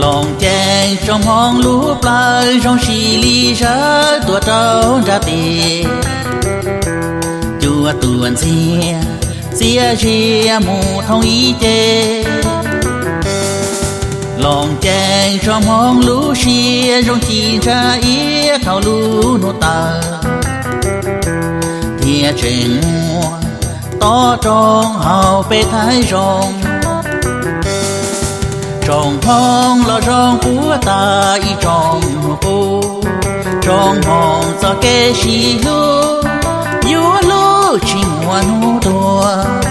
Loos cees tsoom hmoov lub plawv zoo sis li zawv tuaj rau nram tes. Cua tuaj ntxiag txias zias mus thoob ib ce. Loos cees tsoom hmoov lub siab zoo ci ntsa iab thaum lub hnub tawm thiab tseem muaj tob roob hauv peb thaib zoo. Tsoom hmoov los zoo puab tas ib tsoom hmoov qub, tsoom hmoov txoj kev sib hlub yuav hlub tsis muaj hnub tuag.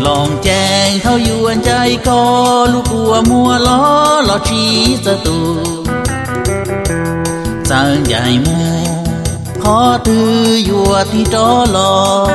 Loos cees thaum yuav ncaim koj lub kua muag los los tsis txawj tu, txawm ncaim mus qhov twg yuav tig rov los.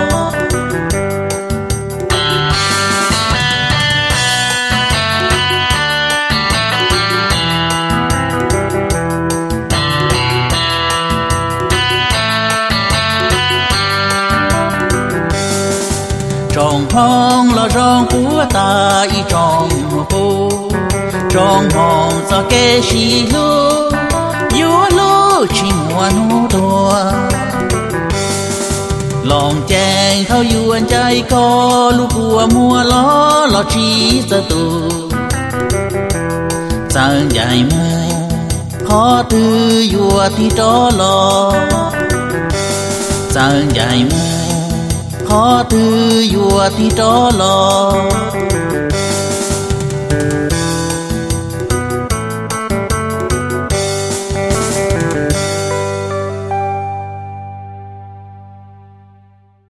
Tsoom hmoov los zoo puab tas ib tsoom hmoov qub, tsoom hmoov txoj kev sib hlub yuav hlub tsis muaj hnub tuag. Loos cees thaum yuav ncaim koj lub kua muag los los tsis txawj tu, txawm ncaim mus qhov twg yuav tig rov los, txawm ncaim mus qhov twg yuav tig rov los.